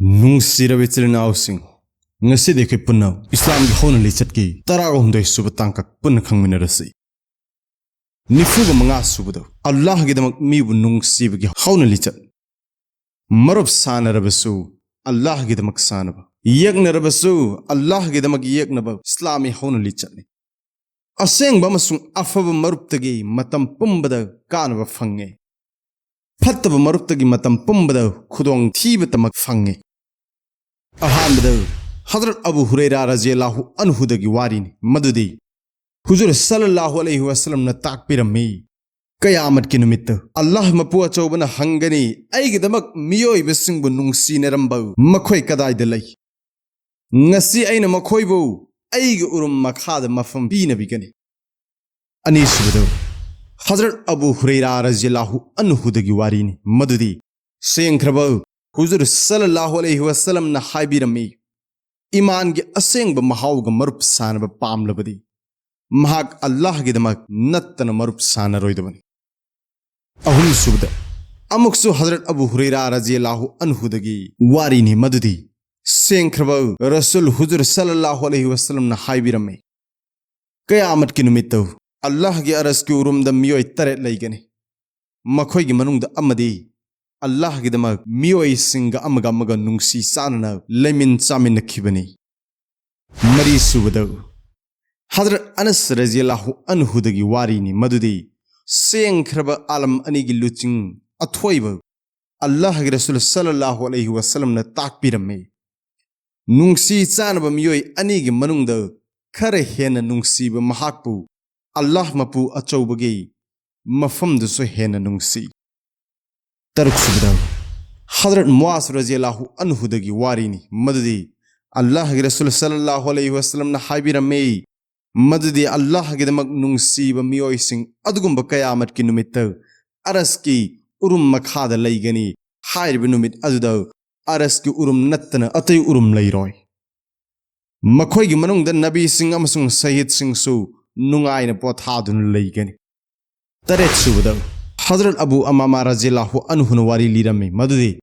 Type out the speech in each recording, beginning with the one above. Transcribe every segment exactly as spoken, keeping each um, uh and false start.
ꯅꯨꯡꯁꯤꯔꯕ ꯏꯆꯤꯜ ꯏꯅꯥꯎꯁꯤꯡ, ꯉꯁꯤꯗꯤ ꯑꯩꯈꯣꯏ ꯄꯨꯟꯅ ꯏꯁꯂꯥꯝꯒꯤ ꯍꯧꯅ ꯂꯤꯆꯠꯀꯤ ꯇꯔꯥꯍꯨꯝꯗꯣꯏ ꯁꯨꯕ ꯇꯥꯡꯀꯛ ꯄꯨꯟꯅ ꯈꯪꯃꯤꯟꯅꯔꯁꯤ꯫ ꯅꯤꯐꯨꯒ ꯃꯉꯥ ꯁꯨꯕꯗ ꯑꯜꯂꯥꯍꯒꯤꯗꯃꯛ ꯃꯤꯕꯨ ꯅꯨꯡꯁꯤꯕꯒꯤ ꯍꯧꯅ ꯂꯤꯆꯠ꯫ ꯃꯔꯨꯞ ꯁꯥꯟꯅꯔꯕꯁꯨ ꯑꯜꯂꯥꯍꯒꯤꯗꯃꯛ ꯁꯥꯟꯅꯕ, ꯌꯦꯛꯅꯔꯕꯁꯨ ꯑꯜꯂꯥꯍꯒꯤꯗꯃꯛ ꯌꯦꯛꯅꯕ ꯏꯁꯂꯥꯃꯤ ꯍꯧꯅ ꯂꯤꯆꯠꯅꯤ꯫ ꯑꯁꯦꯡꯕ ꯑꯃꯁꯨꯡ ꯑꯐꯕ ꯃꯔꯨꯞꯇꯒꯤ ꯃꯇꯝ ꯄꯨꯝꯕꯗ ꯀꯥꯟꯅꯕ ꯐꯪꯉꯦ꯫ ꯐꯠꯇꯕ ꯃꯔꯨꯞꯇꯒꯤ ꯃꯇꯝ ꯄꯨꯝꯕꯗ ꯈꯨꯗꯣꯡꯊꯤꯕꯇꯃꯛ ꯐꯪꯉꯤ꯫ ꯑꯍꯥꯟꯕꯗ ꯍꯖꯔꯠ ꯑꯕꯨ ꯍꯨꯔꯩꯔꯥ ꯔꯖꯤꯌꯜꯂꯥꯍꯨ ꯑꯟꯍꯨꯗꯒꯤ ꯋꯥꯔꯤꯅꯤ, ꯃꯗꯨꯗꯤ ꯍꯨꯖꯨꯔ ꯁꯜꯂꯜꯂꯥꯍꯨ ꯑꯂꯩꯍꯤ ꯋꯁꯜꯂꯝꯅ ꯇꯥꯛꯄꯤꯔꯝꯃꯤ, "ꯀꯌꯥꯃꯠꯀꯤ ꯅꯨꯃꯤꯠꯇ ꯑꯜꯂꯥꯍ ꯃꯄꯨ ꯑꯆꯧꯕꯅ ꯍꯪꯒꯅꯤ, 'ꯑꯩꯒꯤꯗꯃꯛ ꯃꯤꯑꯣꯏꯕꯁꯤꯡꯕꯨ ꯅꯨꯡꯁꯤꯅꯔꯝꯕ ꯃꯈꯣꯏ ꯀꯗꯥꯏꯗ ꯂꯩ?' ꯉꯁꯤ ꯑꯩꯅ ꯃꯈꯣꯏꯕꯨ ꯑꯩꯒꯤ ꯎꯔꯨꯝ ꯃꯈꯥꯗ ꯃꯐꯝ ꯄꯤꯅꯕꯤꯒꯅꯤ"꯫ ꯑꯅꯤꯁꯨꯕꯗ ꯍꯖꯔꯠ ꯑꯕꯨ ꯍꯨꯔꯩꯔꯥ ꯔꯖꯤꯌꯜꯂꯥꯍꯨ ꯑꯟꯍꯨꯗꯒꯤ ꯋꯥꯔꯤꯅꯤ, ꯃꯗꯨꯗꯤ ꯁꯦꯡꯈ꯭ꯔꯕ ꯍꯨꯖꯨꯔ ꯁꯜꯂꯜꯂꯥꯍꯨ ꯑꯂꯩꯍꯤ ꯋꯁꯜꯂꯝꯅ ꯍꯥꯏꯕꯤꯔꯝꯃꯤ, "ꯏꯃꯥꯟꯒꯤ ꯑꯁꯦꯡꯕ ꯃꯍꯥꯎꯒ ꯃꯔꯨꯞ ꯁꯥꯟꯅꯕ ꯄꯥꯝꯂꯕꯗꯤ ꯃꯍꯥꯛ ꯑꯜꯂꯥꯍꯒꯤꯗꯃꯛ ꯅꯠꯇꯅ ꯃꯔꯨꯞ ꯁꯥꯟꯅꯔꯣꯏꯗꯕꯅꯤ"꯫ ꯑꯍꯨꯝꯁꯨꯕꯗ ꯑꯃꯨꯛꯁꯨ ꯍꯖꯔꯠ ꯑꯕꯨ ꯍꯨꯔꯩꯔꯥ ꯔꯖꯤꯌꯜꯂꯥꯍꯨ ꯑꯟꯍꯨꯗꯒꯤ ꯋꯥꯔꯤꯅꯤ, ꯃꯗꯨꯗꯤ ꯁꯦꯡꯈ꯭ꯔꯕ ꯔꯁꯨꯜ ꯍꯨꯖꯨꯔ ꯁꯜꯂꯜꯂꯥꯍꯨ ꯑꯂꯩꯍꯤ ꯋꯁꯜꯂꯝꯅ ꯍꯥꯏꯕꯤꯔꯝꯃꯤ, "ꯀꯌꯥꯃꯠꯀꯤ ꯅꯨꯃꯤꯠꯇ ꯑꯜꯂꯥꯍꯒꯤ ꯑꯔꯁꯀꯤ ꯎꯔꯨꯝꯗ ꯃꯤꯑꯣꯏ ꯇꯔꯦꯠ ꯂꯩꯒꯅꯤ꯫ ꯃꯈꯣꯏꯒꯤ ꯃꯅꯨꯡꯗ ꯑꯃꯗꯤ ꯑꯜꯂꯥꯍꯒꯤꯗꯃꯛ ꯃꯤꯑꯣꯏꯁꯤꯡꯒ ꯑꯃꯒ ꯑꯃꯒ ꯅꯨꯡꯁꯤ ꯆꯥꯟꯅꯅ ꯂꯩꯃꯤꯟ ꯆꯥꯃꯤꯟꯅꯈꯤꯕꯅꯤ"꯫ ꯃꯔꯤꯁꯨꯕꯗ ꯍꯖꯔꯠ ꯑꯅꯁ ꯔꯖꯤꯌꯜꯂꯥꯍꯨ ꯑꯟꯍꯨꯗꯒꯤ ꯋꯥꯔꯤꯅꯤ, ꯃꯗꯨꯗꯤ ꯁꯦꯡꯈ꯭ꯔꯕ ꯑꯥꯂꯝ ꯑꯅꯤꯒꯤ ꯂꯨꯆꯤꯡ ꯑꯊꯣꯏꯕ ꯑꯜꯂꯥꯍꯒꯤ ꯔꯁꯨꯜ ꯁꯜꯂꯜꯂꯥꯍꯨ ꯑꯂꯩꯍꯤ ꯋꯁꯜꯂꯝꯅ ꯇꯥꯛꯄꯤꯔꯝꯃꯤ, "ꯅꯨꯡꯁꯤ ꯆꯥꯟꯅꯕ ꯃꯤꯑꯣꯏ ꯑꯅꯤꯒꯤ ꯃꯅꯨꯡꯗ ꯈꯔ ꯍꯦꯟꯅ ꯅꯨꯡꯁꯤꯕ ꯃꯍꯥꯛꯄꯨ ꯑꯜꯂꯥꯍ ꯃꯄꯨ ꯑꯆꯧꯕꯒꯤ ꯃꯐꯝꯗꯨꯁꯨ ꯍꯦꯟꯅ ꯅꯨꯡꯁꯤ"꯫ ꯇꯔꯨꯛꯁꯨꯕꯗ ꯍꯖꯔꯠ ꯃꯨꯑꯥꯖ ꯔꯖꯤꯌꯜꯂꯥꯍꯨ ꯑꯟꯍꯨꯗꯒꯤ ꯋꯥꯔꯤꯅꯤ, ꯃꯗꯨꯗꯤ ꯑꯜꯂꯥꯍꯒꯤ ꯔꯁꯨꯜ ꯁꯜꯂꯜꯂꯥꯍꯨ ꯑꯂꯩꯍꯤ ꯋꯁꯜꯂꯝꯅ ꯍꯥꯏꯕꯤꯔꯝꯃꯤ, ꯃꯗꯨꯗꯤ ꯑꯜꯂꯥꯍꯒꯤꯗꯃꯛ ꯅꯨꯡꯁꯤꯕ ꯃꯤꯑꯣꯏꯁꯤꯡ ꯑꯗꯨꯒꯨꯝꯕ ꯀꯌꯥꯃꯠꯀꯤ ꯅꯨꯃꯤꯠꯇ ꯑꯔꯁꯀꯤ ꯎꯔꯨꯝ ꯃꯈꯥꯗ ꯂꯩꯒꯅꯤ꯫ ꯍꯥꯏꯔꯤꯕ ꯅꯨꯃꯤꯠ ꯑꯗꯨꯗ ꯑꯔꯁꯀꯤ ꯎꯔꯨꯝ ꯅꯠꯇꯅ ꯑꯇꯩ ꯎꯔꯨꯝ ꯂꯩꯔꯣꯏ꯫ ꯃꯈꯣꯏꯒꯤ ꯃꯅꯨꯡꯗ ꯅꯕꯤꯁꯤꯡ ꯑꯃꯁꯨꯡ ꯁꯍꯤꯗꯁꯤꯡꯁꯨ ꯅꯨꯡꯉꯥꯏꯅ ꯄꯣꯊꯥꯗꯨꯅ ꯂꯩꯒꯅꯤ꯫ ꯇꯔꯦꯠꯁꯨꯕꯗ ꯍꯖꯔꯠ ꯑꯕꯨ ꯑꯃꯥꯃꯥ ꯔꯖꯤꯌꯜꯂꯥꯍꯨ ꯑꯟꯍꯨꯅ ꯋꯥꯔꯤ ꯂꯤꯔꯝꯃꯤ, ꯃꯗꯨꯗꯤ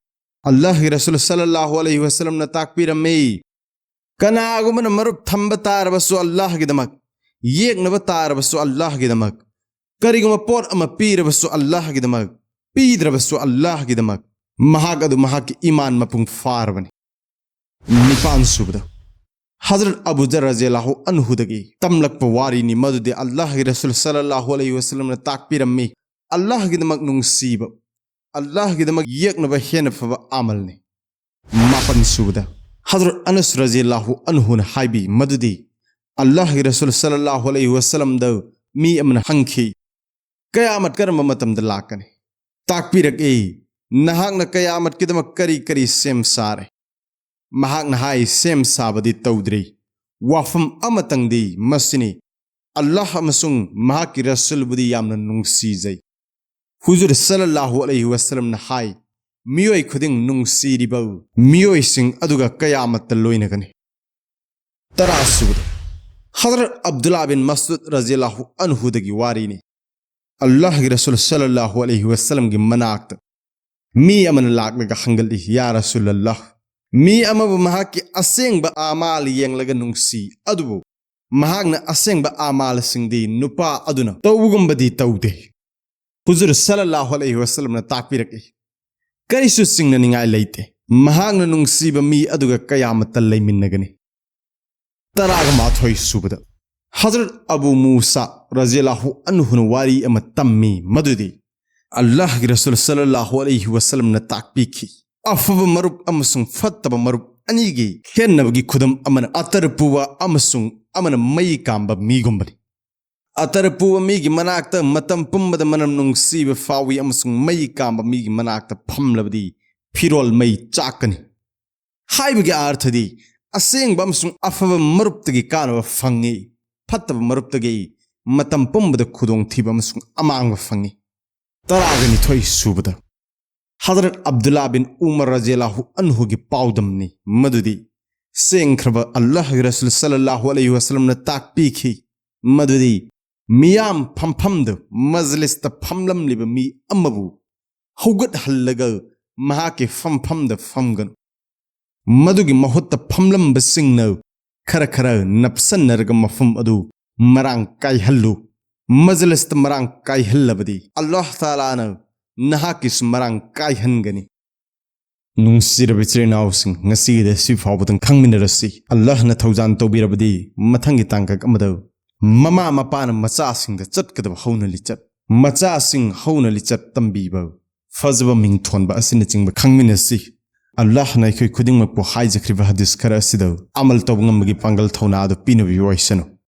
ꯑꯜꯂꯥꯍꯒꯤ ꯔꯁꯨꯜ ꯁꯜꯂꯜꯂꯥꯍꯨ ꯑꯂꯩꯍꯤ ꯋꯥꯁꯂꯝꯅ ꯇꯥꯛꯄꯤꯔꯝꯃꯤ, ꯀꯅꯥꯒꯨꯝꯕꯅ ꯃꯔꯨꯞ ꯊꯝꯕ ꯇꯥꯔꯕꯁꯨ ꯑꯜꯂꯥꯍꯒꯤꯗꯃꯛ, ꯌꯦꯛꯅꯕ ꯇꯥꯔꯕꯁꯨ ꯑꯜꯂꯥꯍꯒꯤꯗꯃꯛ, ꯀꯔꯤꯒꯨꯝꯕ ꯄꯣꯠ ꯑꯃ ꯄꯤꯔꯕꯁꯨ ꯑꯜꯂꯥꯍꯒꯤꯗꯃꯛ, ꯄꯤꯗ꯭ꯔꯕꯁꯨ ꯑꯜꯂꯥꯍꯒꯤꯗꯃꯛ, ꯃꯍꯥꯛ ꯑꯗꯨ ꯃꯍꯥꯛꯀꯤ ꯏꯃꯥꯟ ꯃꯄꯨꯡ ꯐꯥꯔꯕꯅꯤ꯫ ꯅꯤꯄꯥꯟ ꯁꯨꯕꯗ, ꯍꯖꯔꯠ ꯑꯕꯨ ꯖꯔ ꯔꯖꯤꯌꯜꯂꯥꯍꯨ ꯑꯟꯍꯨꯗꯒꯤ ꯇꯝꯂꯛꯄ ꯋꯥꯔꯤꯅꯤ, ꯃꯗꯨꯗꯤ ꯑꯜꯂꯥꯍꯒꯤ ꯔꯁꯨꯜ ꯁꯜꯂꯜꯂꯥꯍꯨ ꯑꯂꯩꯍꯤ ꯋꯥꯁꯂꯝꯅ ꯇꯥꯛꯄꯤꯔꯝꯃꯤ, ꯑꯜꯂꯥꯍꯒꯤꯗꯃꯛ ꯅꯨꯡꯁꯤꯕ, ꯑꯜꯂꯥꯍꯒꯤꯗꯃꯛ ꯌꯦꯛꯅꯕ ꯍꯦꯟꯅ ꯐꯕ ꯑꯃꯜꯅꯤ꯫ ꯃꯥꯄꯟ ꯁꯨꯕꯗ, ꯍꯖꯔꯠ ꯑꯅꯁ ꯔꯖꯤꯌꯜꯂꯥꯍꯨ ꯑꯟꯍꯨꯅ ꯍꯥꯏꯕꯤ ꯃꯗꯨꯗꯤ ꯑꯜꯂꯥꯍꯒꯤ ꯔꯁꯨꯜ ꯁꯜꯂꯜꯂꯥꯍꯨ ꯑꯂꯩꯍꯤ ꯋꯥꯁꯂꯝꯗ ꯃꯤ ꯑꯃꯅ ꯍꯪꯈꯤ, "ꯀꯌꯥꯃꯠ ꯀꯔꯝꯕ ꯃꯇꯝꯗ ꯂꯥꯛꯀꯅꯤ? ꯇꯥꯛꯄꯤꯔꯛꯏ, ꯅꯍꯥꯛꯅ ꯀꯌꯥꯃꯠꯀꯤꯗꯃꯛ ꯀꯔꯤ ꯀꯔꯤ ꯁꯦꯝ ꯁꯥꯔꯦ?" ꯃꯍꯥꯛꯅ ꯍꯥꯏ, "ꯁꯦꯝ ꯁꯥꯕꯗꯤ ꯇꯧꯗ꯭ꯔꯤ, ꯋꯥꯐꯝ ꯑꯃꯇꯪꯗꯤ ꯃꯁꯤꯅꯤ, ꯑꯜꯂꯥꯍ ꯑꯃꯁꯨꯡ ꯃꯍꯥꯛꯀꯤ ꯔꯁꯨꯜꯕꯨꯗꯤ ꯌꯥꯝꯅ ꯅꯨꯡꯁꯤꯖꯩ꯫" ꯍꯨꯖꯨꯔ ꯁꯜꯂꯜꯂꯥꯍꯨ ꯑꯂꯩꯍꯤ ꯋꯥꯁꯂꯝꯅ ꯍꯥꯏ, "ꯃꯤꯑꯣꯏ ꯈꯨꯗꯤꯡ ꯅꯨꯡꯁꯤꯔꯤꯕ ꯃꯤꯑꯣꯏꯁꯤꯡ ꯑꯗꯨꯒ ꯀꯌꯥꯃꯠꯇ ꯂꯣꯏꯅꯒꯅꯤ꯫" ꯇꯔꯥ ꯁꯨꯕꯗ, ꯍꯖꯔꯠ ꯑꯕꯗꯨꯜꯂꯥ ꯕꯤꯟ ꯃꯁꯎꯗ ꯔꯖꯤꯌꯜꯂꯥꯍꯨ ꯑꯟꯍꯨꯗꯒꯤ ꯋꯥꯔꯤꯅꯤ, ꯑꯜꯂꯥꯍꯒꯤ ꯔꯁꯨꯜ ꯁꯜꯂꯜꯂꯥꯍꯨ ꯑꯂꯩꯍꯤ ꯋꯥꯁꯂꯝꯒꯤ ꯃꯅꯥꯛꯇ ꯃꯤ ꯑꯃꯅ ꯂꯥꯛꯂꯒ ꯍꯪꯒꯠꯂꯤ, "ꯌꯥ ꯔꯁꯨꯜ ꯑꯜꯂꯥꯍ, ꯃꯤ ꯑꯃꯕꯨ ꯃꯍꯥꯛꯀꯤ ꯑꯁꯦꯡꯕ ꯑꯃꯥꯜ ꯌꯦꯡꯂꯒ ꯅꯨꯡꯁꯤ, ꯑꯗꯨꯕꯨ ꯃꯍꯥꯛꯅ ꯑꯁꯦꯡꯕ ꯑꯃꯥꯜꯁꯤꯡꯗꯤ ꯅꯨꯄꯥ ꯑꯗꯨꯅ ꯇꯧꯕꯒꯨꯝꯕꯗꯤ ꯇꯧꯗꯦ꯫" ꯍꯨꯖꯨꯔ ꯁꯜꯂꯜꯂꯥꯍꯨ ꯑꯂꯩꯍꯤ ꯋꯥꯁꯂꯝꯅ ꯇꯥꯛꯄꯤꯔꯛꯏ, "ꯀꯔꯤꯁꯨ ꯆꯤꯡꯅꯅꯤꯡꯉꯥꯏ ꯂꯩꯇꯦ, ꯃꯍꯥꯛꯅ ꯅꯨꯡꯁꯤꯕ ꯃꯤ ꯑꯗꯨꯒ ꯀꯌꯥꯃꯠꯇ ꯂꯩꯃꯤꯟꯅꯒꯅꯤ꯫" ꯇꯔꯥꯒ ꯃꯥꯊꯣꯏ ꯁꯨꯕꯗ, ꯍꯖꯔꯠ ꯑꯕꯨ ꯃꯨꯁꯥ ꯔꯖꯤꯌꯜꯂꯥꯍꯨ ꯑꯟꯍꯨꯅ ꯋꯥꯔꯤ ꯑꯃ ꯇꯝꯃꯤ, ꯃꯗꯨꯗꯤ ꯑꯜꯂꯥꯍꯒꯤ ꯔꯁꯨꯜ ꯁꯜꯂꯜꯂꯥꯍꯨ ꯑꯂꯩꯍꯤ ꯋꯥꯁꯂꯝꯅ ꯇꯥꯛꯄꯤꯈꯤ, "ꯑꯐꯕ ꯃꯔꯨꯞ ꯑꯃꯁꯨꯡ ꯐꯠꯇꯕ ꯃꯔꯨꯞ ꯑꯅꯤꯒꯤ ꯈꯦꯠꯅꯕꯒꯤ ꯈꯨꯗꯝ ꯑꯃꯅ ꯑꯇꯔ ꯄꯨꯕ ꯑꯃꯁꯨꯡ ꯑꯃꯅ ꯃꯩ ꯀꯥꯝꯕ ꯃꯤꯒꯨꯝꯕꯅꯤ꯫ ꯑꯇꯔ ꯄꯨꯕ ꯃꯤꯒꯤ ꯃꯅꯥꯛꯇ ꯃꯇꯝ ꯄꯨꯝꯕꯗ ꯃꯅꯝ ꯅꯨꯡꯁꯤꯕ ꯐꯥꯎꯏ, ꯑꯃꯁꯨꯡ ꯃꯩ ꯀꯥꯝꯕ ꯃꯤꯒꯤ ꯃꯅꯥꯛꯇ ꯐꯝꯂꯕꯗꯤ ꯐꯤꯔꯣꯜ ꯃꯩ ꯆꯥꯛꯀꯅꯤ꯫" ꯍꯥꯏꯕꯒꯤ ꯑꯥꯔꯊꯗꯤ ꯑꯁꯦꯡꯕ ꯑꯃꯁꯨꯡ ꯑꯐꯕ ꯃꯔꯨꯞꯇꯒꯤ ꯀꯥꯟꯅꯕ ꯐꯪꯏ, ꯐꯠꯇꯕ ꯃꯔꯨꯞꯇꯒꯤ ꯃꯇꯝ ꯄꯨꯝꯕꯗ ꯈꯨꯗꯣꯡꯊꯤꯕ ꯑꯃꯁꯨꯡ ꯑꯃꯥꯡꯕ ꯐꯪꯏ꯫ ꯇꯔꯥꯒ ꯅꯤꯊꯣꯏ ꯁꯨꯕꯗ, ꯍꯖꯔꯠ ꯑꯕꯗꯨꯜꯂꯥ ꯕꯤꯟ ꯎꯃꯔ ꯔꯖꯤꯌꯜꯂꯥꯍꯨ ꯑꯟꯍꯨꯒꯤ ꯄꯥꯎꯗꯝꯅꯤ, ꯃꯗꯨꯗꯤ ꯁꯦꯡꯈ꯭ꯔꯕ ꯑꯜꯂꯥꯍꯒꯤ ꯔꯁꯨꯜ ꯁꯜꯂꯜꯂꯥꯍꯨ ꯑꯂꯩꯍꯤ ꯋꯥꯁꯂꯝꯅ ꯇꯥꯛꯄꯤꯈꯤ, ꯃꯗꯨꯗꯤ ꯃꯤꯌꯥꯝ ꯐꯝꯐꯝꯗ, ꯃꯖꯂꯤꯁꯇ ꯐꯝꯂꯝꯂꯤꯕ ꯃꯤ ꯑꯃꯕꯨ ꯍꯧꯒꯠꯍꯜꯂꯒ ꯃꯍꯥꯛꯀꯤ ꯐꯝꯐꯝꯗ ꯐꯝꯒꯅꯨ꯫ ꯃꯗꯨꯒꯤ ꯃꯍꯨꯠꯇ ꯐꯝꯂꯝꯕꯁꯤꯡꯅ ꯈꯔ ꯈꯔ ꯅꯞꯁꯟꯅꯔꯒ ꯃꯐꯝ ꯑꯗꯨ ꯃꯔꯥꯡ ꯀꯥꯏꯍꯜꯂꯨ꯫ ꯃꯖꯂꯤꯁꯇ ꯃꯔꯥꯡ ꯀꯥꯏꯍꯜꯂꯕꯗꯤ ꯑꯜꯂꯥꯍ ꯇꯥꯂꯥꯅ ꯅꯍꯥꯛꯀꯤꯁꯨ ꯃꯔꯥꯡ ꯀꯥꯏꯍꯟꯒꯅꯤ꯫ ꯅꯨꯡꯁꯤꯔꯕ ꯏꯆꯤꯜ ꯏꯅꯥꯎꯁꯤꯡ, ꯉꯁꯤꯒꯤꯗꯤ ꯁꯤ ꯐꯥꯎꯕꯗꯪ ꯈꯪꯃꯤꯟꯅꯔꯁꯤ꯫ ꯑꯜꯂꯥꯍꯅ ꯊꯧꯖꯥꯜ ꯇꯧꯕꯤꯔꯕꯗꯤ ꯃꯊꯪꯒꯤ ꯇꯥꯡꯀꯛ ꯑꯃꯗ ꯃꯃꯥ ꯃꯄꯥꯅ ꯃꯆꯥꯁꯤꯡꯗ ꯆꯠꯀꯗꯕ ꯍꯧꯅ ꯂꯤꯆꯠ, ꯃꯆꯥꯁꯤꯡ ꯍꯧꯅ ꯂꯤꯆꯠ ꯇꯝꯕꯤꯕ, ꯐꯖꯕ ꯃꯤꯡꯊꯣꯟꯕ ꯑꯁꯤꯅꯆꯤꯡꯕ ꯈꯪꯃꯤꯟꯅꯁꯤ꯫ ꯑꯜꯂꯥꯍꯅ ꯑꯩꯈꯣꯏ ꯈꯨꯗꯤꯡꯃꯛꯄꯨ ꯍꯥꯏꯖꯈ꯭ꯔꯤꯕ ꯍꯗꯤꯁ ꯈꯔ ꯑꯁꯤꯗ ꯑꯃꯜ ꯇꯧꯕ ꯉꯝꯕꯒꯤ ꯄꯥꯡꯒꯜ ꯊꯧꯅꯥ ꯑꯗꯨ ꯄꯤꯅꯕꯤꯕ ꯑꯣꯏꯁꯅꯨ꯫